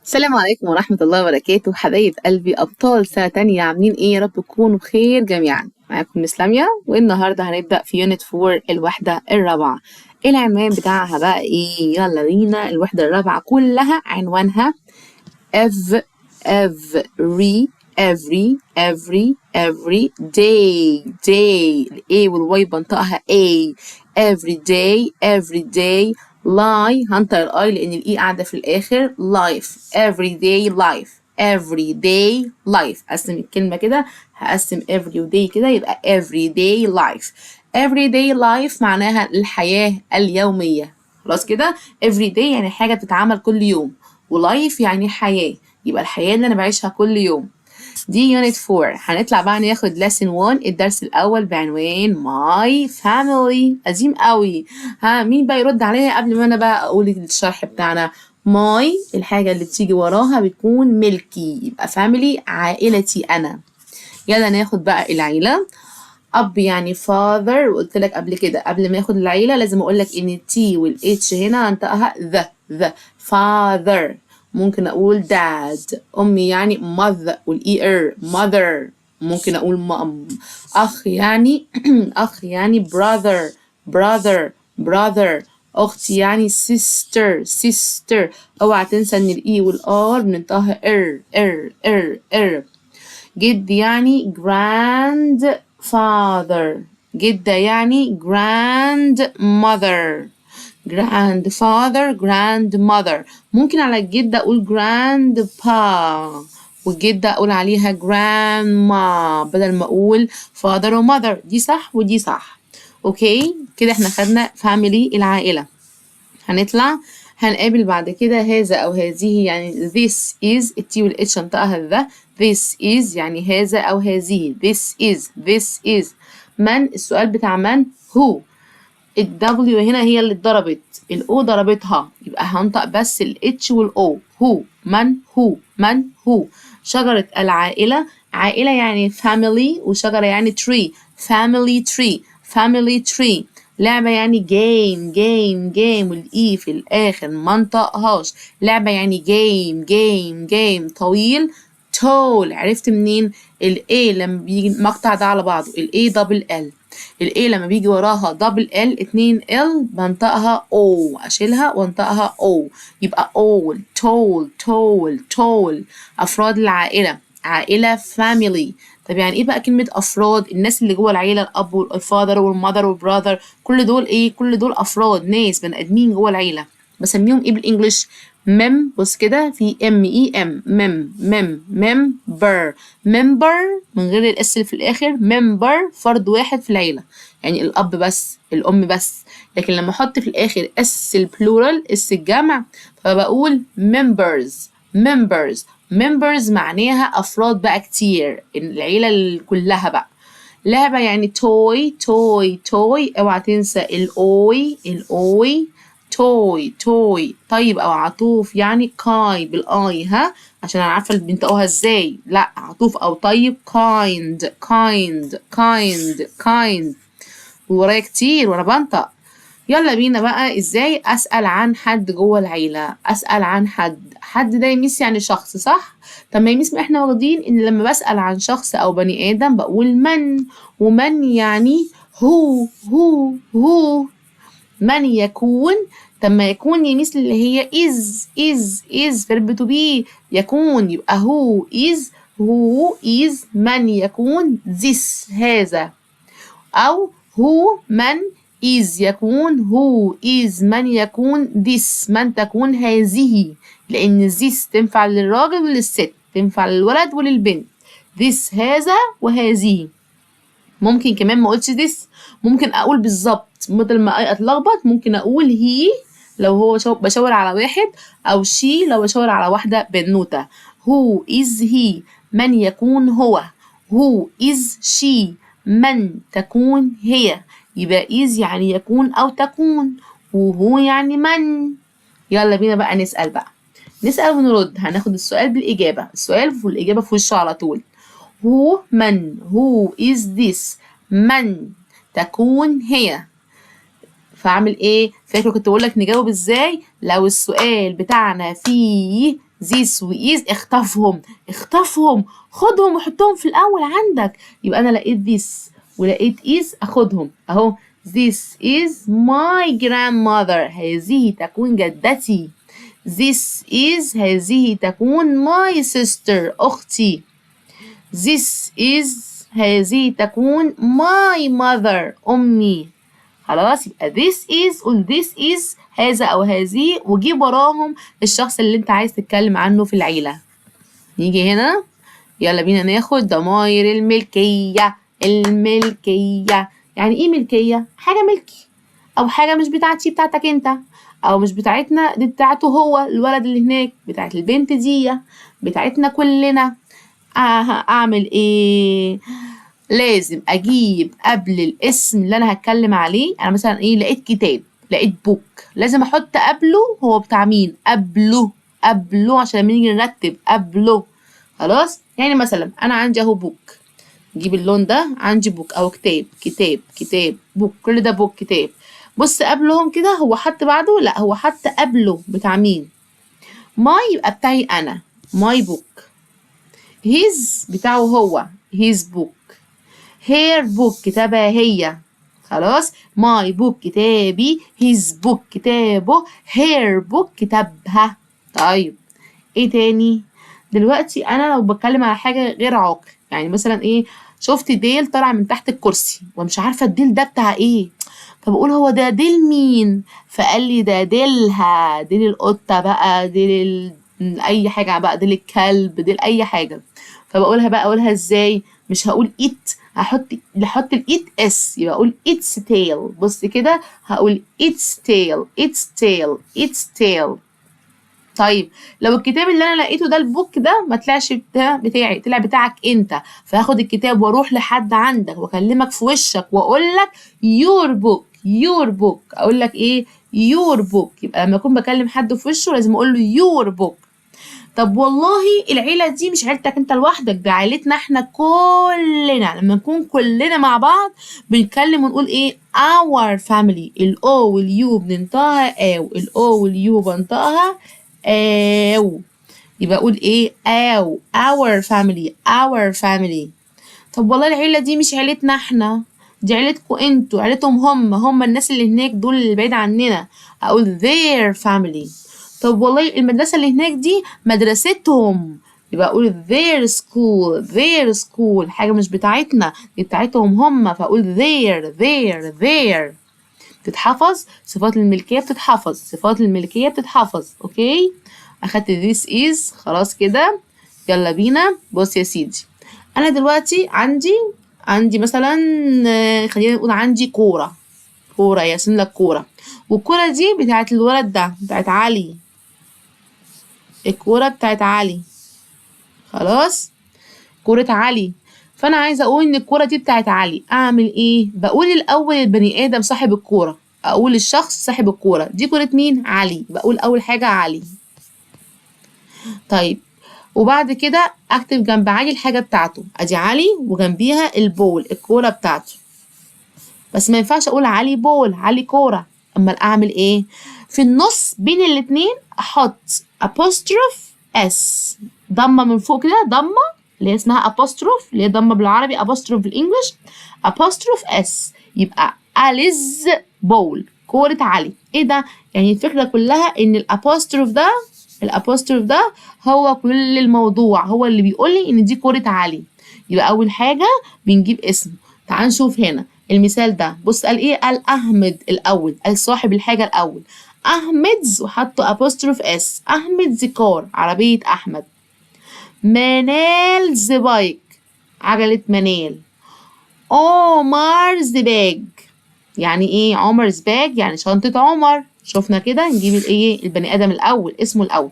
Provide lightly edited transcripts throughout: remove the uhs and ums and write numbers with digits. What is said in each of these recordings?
السلام عليكم ورحمة الله وبركاته، حبايب قلبي أبطال سنة تانية، عاملين إيه؟ يا رب تكونوا بخير جميعا. معاكم Miss لميا، والنهاردة هنبدأ في unit 4، الوحدة الرابعة. العنوان بتاعها بقى إيه؟ يلا بينا. الوحدة الرابعة كلها عنوانها ev every every every every day day. ال A وال Y بنطقها A. every day every day lie، هنطق ال I لان ال E قاعده في الاخر. life، everyday life، everyday life. اقسم الكلمه كده، هقسم every day كده، يبقى everyday life. everyday life معناها الحياه اليوميه. خلاص كده، everyday يعني حاجه بتتعمل كل يوم، و life يعني حياه، يبقى الحياه اللي انا بعيشها كل يوم. دي unit 4. هنطلع بقى ناخد lesson 1، الدرس الأول، بعنوان my family. عظيم قوي. ها، مين بقى يرد عليا قبل ما أنا بقى أقول الشرح بتاعنا؟ my، الحاجة اللي بتيجي وراها بتكون ملكي، يبقى family عائلتي أنا. يلا ناخد بقى العيلة. أب يعني father، وقلت لك قبل كده قبل ما اخد العيلة لازم أقول لك إن ال T وال H هنا انطقها the the، father. ممكن اقول dad. امي يعني mother، وال E R، mother. ممكن اقول mom. اخ يعني brother brother brother. اختي يعني sister sister. اوعى تنسى ان ال E وال R بننطقها ار ار ار ار. جد يعني grandfather، جدة يعني grandmother. grandfather، grandmother. ممكن على الجدة أقول grandpa، والجدة أقول عليها grandma بدل ما أقول father و mother. دي صح ودي صح. okay، كده احنا خدنا family، العائلة. هنطلع هنقابل بعد كده هذا أو هذه، يعني this is. ال T وال H انطقها the. this is يعني هذا أو هذه. this is، this is. من، السؤال بتاع من؟ who. ال W هنا هي اللي اتضربت، ال O ضربتها، يبقى هنطق بس ال H وال O. who، من؟ who، من؟ who. شجرة العائلة، عائلة يعني family، وشجرة يعني tree، family tree، family tree. لعبة يعني game game game، وال E في الآخر ما انطقهاش. لعبة يعني game game game. طويل tall. عرفت منين؟ ال A لما بيجي المقطع ده على بعضه، ال A double L، ال A لما بيجي وراها double L، اتنين L، بنطقها O، أشيلها وانطقها O، يبقى all، tall tall tall. أفراد العائلة، عائلة family. طب يعني ايه بقى كلمة أفراد؟ الناس اللي جوه العيلة، الأب وال father وال mother وال brother، كل دول ايه؟ كل دول أفراد، ناس بني آدمين جوه العيلة. بسميهم ايه بال English؟ mem، بص كده، في M E M، mem mem member member من غير ال S اللي في الاخر. member فرد واحد في العيله، يعني الاب بس، الام بس. لكن لما احط في الاخر S ال plural، S الجمع، فبقول members members members، معناها افراد بقى كتير، العيله كلها بقى. لعبه يعني toy toy toy، اوعى تنسى ال oy ال oy، toy toy. طيب او عطوف يعني ki بال I، ها، عشان انا عارفه اللي بينطقوها ازاي. لا، عطوف او طيب kind kind kind kind. ورايا كتير وانا بنطق. يلا بينا بقى، ازاي اسال عن حد جوه العيله؟ اسال عن حد، حد ده يا miss يعني شخص، صح؟ طب ما يا miss ما احنا واخدين ان لما بسال عن شخص او بني ادم بقول من، ومن يعني who who who. من يكون؟ طب ما يكون يا miss اللي هي is is is، verb to be، يكون، يبقى who is، who is، من يكون this هذا، أو who من is يكون، who is من يكون، this من تكون هذه، لأن this تنفع للراجل وللست، تنفع للولد وللبنت. this هذا وهذه. ممكن كمان ما اقولش this، ممكن اقول بالظبط بدل ما اتلخبط، ممكن اقول he لو هو بشاور على واحد، او she لو بشاور على واحدة بنوتة. who is he من يكون هو، who is she من تكون هي. يبقى is يعني يكون او تكون، و who يعني من. يلا بينا بقى نسأل بقى، نسأل ونرد. هناخد السؤال بالإجابة، السؤال والإجابة في وشه على طول. who من، who is this من تكون هي. فاعمل ايه؟ فاكر كنت بقول لك نجاوب ازاي لو السؤال بتاعنا فيه this و is اخطفهم، اخطفهم، خدهم وحطهم في الأول عندك. يبقى أنا لقيت this ولقيت is، أخدهم أهو. this is my grandmother، هذه تكون جدتي. this is، هذه تكون my sister، أختي. this is، هذه تكون my mother، أمي. خلاص، يبقى this is، قول this is هذا أو هذه، وجيب وراهم الشخص اللي انت عايز تتكلم عنه في العيلة. نيجي هنا، يلا بينا ناخد ضماير الملكية. الملكية يعني ايه؟ ملكية حاجة ملكي أو حاجة مش بتاعتي، بتاعتك انت، أو مش بتاعتنا، دي بتاعته هو الولد اللي هناك، بتاعت البنت دي، بتاعتنا كلنا. أعمل إيه؟ لازم أجيب قبل الاسم اللي أنا هتكلم عليه. أنا مثلا إيه؟ لقيت كتاب، لقيت book، لازم أحط قبله هو بتاع مين. قبله، قبله، عشان لما نيجي نرتب قبله. خلاص، يعني مثلا أنا عندي أهو book، نجيب اللون ده، عندي book أو كتاب، كتاب، كتاب، book، كل ده book، كتاب. بص قبلهم كده، هو حط بعده؟ لا، هو حط قبله بتاع مين؟ my يبقى بتاعي أنا، my book. his بتاعه هو، his book. her book كتابها هي. خلاص، my book كتابي، his book كتابه، her book كتابها. طيب، ايه تاني؟ دلوقتي انا لو بتكلم على حاجة غير عاقل، يعني مثلا ايه؟ شفت ديل طالع من تحت الكرسي ومش عارفة الديل ده بتاع ايه، فبقول هو ده ديل مين؟ فقال لي ده ديلها، ديل القطة بقى، ديل اي حاجة بقى، ديل الكلب، ديل اي حاجة. فبقولها بقى، اقولها ازاي؟ مش هقول it، هحط ال it s، يبقى اقول its tail. بص كده، هقول its tail، its tail، its tail. طيب، لو الكتاب اللي انا لقيته ده، ال book ده، ما طلعش بتاعي، طلع بتاعك انت، فهاخد الكتاب واروح لحد عندك واكلمك في وشك واقول لك your book، your book. اقول لك ايه؟ your book. يبقى لما اكون بكلم حد في وشه لازم اقول له your book. طب والله العيلة دي مش عيلتك انت لوحدك، ده عيلتنا احنا كلنا. لما نكون كلنا مع بعض بنتكلم ونقول ايه؟ our family. ال o وال u بننطقها او، ال o وال u بنطقها او، يبقى اقول ايه؟ او our family، our family. طب والله العيلة دي مش عيلتنا احنا، دي عيلتكوا انتوا، عيلتهم هم، هم الناس اللي هناك دول اللي بعيد عننا، اقول their family. طب والله المدرسة اللي هناك دي مدرستهم، يبقى اقول their school، their school. حاجة مش بتاعتنا، دي بتاعتهم هم، فاقول their، their، their. تتحفظ صفات الملكية، بتتحفظ صفات الملكية، بتتحفظ. okay، اخدت this is، خلاص كده، يلا بينا. بص يا سيدي، انا دلوقتي عندي مثلا خلينا نقول عندي كورة، كورة، يرسم لك كورة، والكورة دي بتاعت الولد ده، بتاعت علي، الكورة بتاعت علي. خلاص، كورة علي. فأنا عايزة أقول إن الكورة دي بتاعت علي، أعمل إيه؟ بقول الأول البني آدم صاحب الكورة، أقول الشخص صاحب الكورة. دي كورة مين؟ علي. بقول أول حاجة علي. طيب، وبعد كده أكتب جنب علي الحاجة بتاعته. أدي علي وجنبيها ال ball، الكورة بتاعته. بس ما ينفعش أقول علي ball، علي كورة. أمال أعمل إيه؟ في النص بين الاتنين أحط apostrophe s، ضمة من فوق كده، ضمة اللي هي اسمها apostrophe، اللي هي ضمة بالعربي، apostrophe بال English، apostrophe s، يبقى Ali's ball، كورة علي. ايه ده؟ يعني الفكرة كلها ان ال apostrophe ده، ال apostrophe ده هو كل الموضوع، هو اللي بيقول لي ان دي كورة علي. يبقى اول حاجة بنجيب اسمه. تعال نشوف هنا المثال ده. بص، قال ايه؟ قال احمد الاول، قال صاحب الحاجة الاول، Ahmed's، وحطوا apostrophe s، Ahmed's car، عربية احمد. Manal's bike، عجلة منال. Omar's bag، يعني ايه Omar's bag؟ يعني شنطة عمر. شفنا كده؟ نجيب الايه؟ البني ادم الاول، اسمه الاول.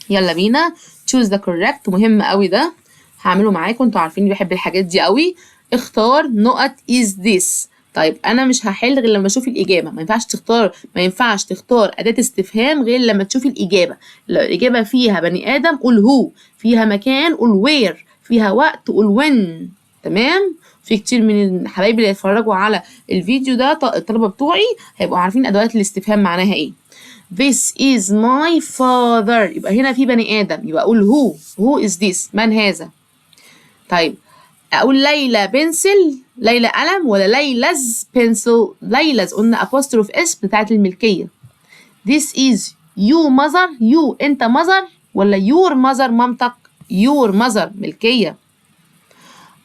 يلا بينا، choose the correct، مهم قوي ده، هعمله معاكم، انتوا عارفين بحب الحاجات دي قوي. اختار نقط is this. طيب، انا مش هحل غير لما اشوف الاجابه. ما ينفعش تختار، ما ينفعش تختار اداه استفهام غير لما تشوف الاجابه. لو الاجابه فيها بني ادم قول who، فيها مكان قول where، فيها وقت قول when. تمام؟ في كتير من حبايبي اللي هيتفرجوا على الفيديو ده، الطلبه بتوعي، هيبقوا عارفين ادوات الاستفهام معناها ايه. This is my father، يبقى هنا في بني آدم، يبقى أقول who. who is this؟ من هذا؟ طيب، أقول ليلى pencil، ليلى قلم، ولا Leila's pencil؟ Leila's، قلنا apostrophe s بتاعت الملكية. This is you mother، you أنت mother، ولا your mother مامتك؟ your mother، ملكية.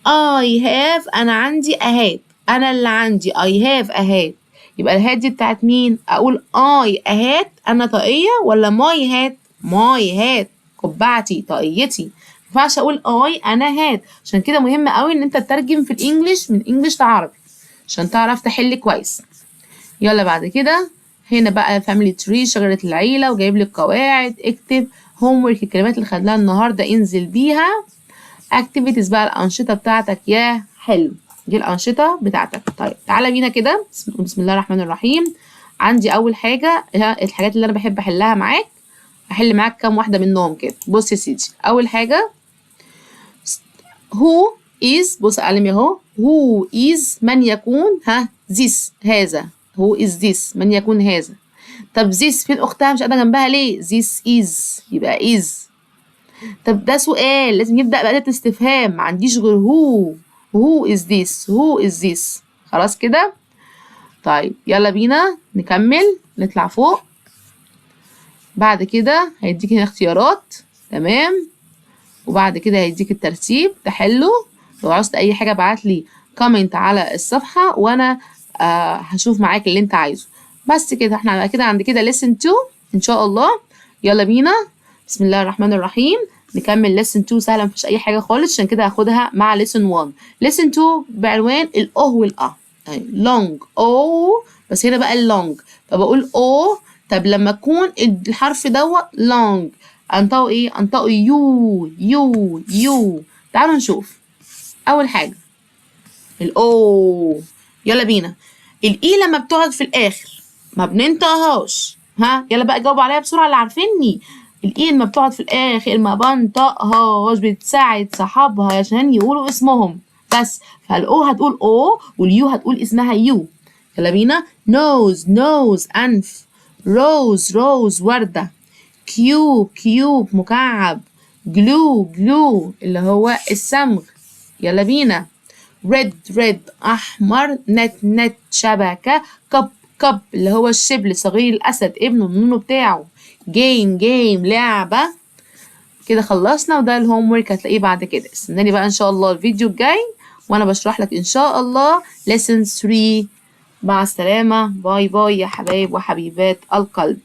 I have، أنا عندي a hat، أنا اللي عندي I have a hat، يبقى ال hat دي بتاعت مين؟ أقول I a hat أنا طاقية، ولا my hat؟ my hat، قبعتي، طاقيتي. مينفعش أقول I أنا hat. عشان كده مهم قوي إن أنت تترجم في ال English من English لعربي عشان تعرف تحل كويس. يلا بعد كده هنا بقى family tree، شجرة العيلة، وجايب لك قواعد. اكتب homework، الكلمات اللي خدناها النهارده انزل بيها. activities بقى الأنشطة بتاعتك يا حلو، دي الأنشطة بتاعتك. طيب، تعالى بينا كده، بسم الله الرحمن الرحيم. عندي أول حاجة الحاجات اللي أنا بحب أحلها معاك، أحل معاك كام واحدة منهم كده. بص يا سيدي، أول حاجة who is، بص قلمي اهو، who is من يكون، ها، this هذا. who is this؟ من يكون هذا؟ طب this فين اختها؟ مش قاعده جنبها ليه؟ this is، يبقى is. طب ده سؤال، لازم يبدأ بأداة استفهام، ما عنديش غير who. who is this؟ who is this؟ خلاص كده. طيب، يلا بينا نكمل، نطلع فوق. بعد كده هيديك هنا اختيارات، تمام، وبعد كده هيديك الترتيب تحله. لو عاوزت اي حاجه ابعت لي comment على الصفحه وانا هشوف معاك اللي انت عايزه. بس كده، احنا على كده عند كده lesson 2 ان شاء الله. يلا بينا، بسم الله الرحمن الرحيم، نكمل lesson 2. سهله، مفيش اي حاجه خالص، عشان كده هاخدها مع lesson 1. lesson 2 بعنوان الاو والأ. طيب، long o، بس هنا بقى ال long، فبقول o. طب لما يكون الحرف دوت long انطقه ايه؟ انطقه u u u. تعالوا نشوف اول حاجه ال o. يلا بينا، ال e لما بتقعد في الاخر ما بننطقهاش. ها، يلا بقى جاوبوا عليا بسرعه اللي عارفيني. ال e لما بتقعد في الاخر ما بنطقهاش، بتساعد صحابها عشان يقولوا اسمهم بس. فال o هتقول o، وال u هتقول اسمها u. يلا بينا، nose nose انف، rose rose وردة، cube cube مكعب، glue glue اللي هو الصمغ. يلا بينا، red red أحمر، net net شبكة، cub cub اللي هو الشبل، صغير الأسد، ابنه، النونو بتاعه، game game لعبة. كده خلصنا، وده ال homework هتلاقيه بعد كده. استناني بقى ان شاء الله الفيديو الجاي وانا بشرح لك ان شاء الله lesson 3. مع السلامة، bye bye يا حبايب وحبيبات القلب.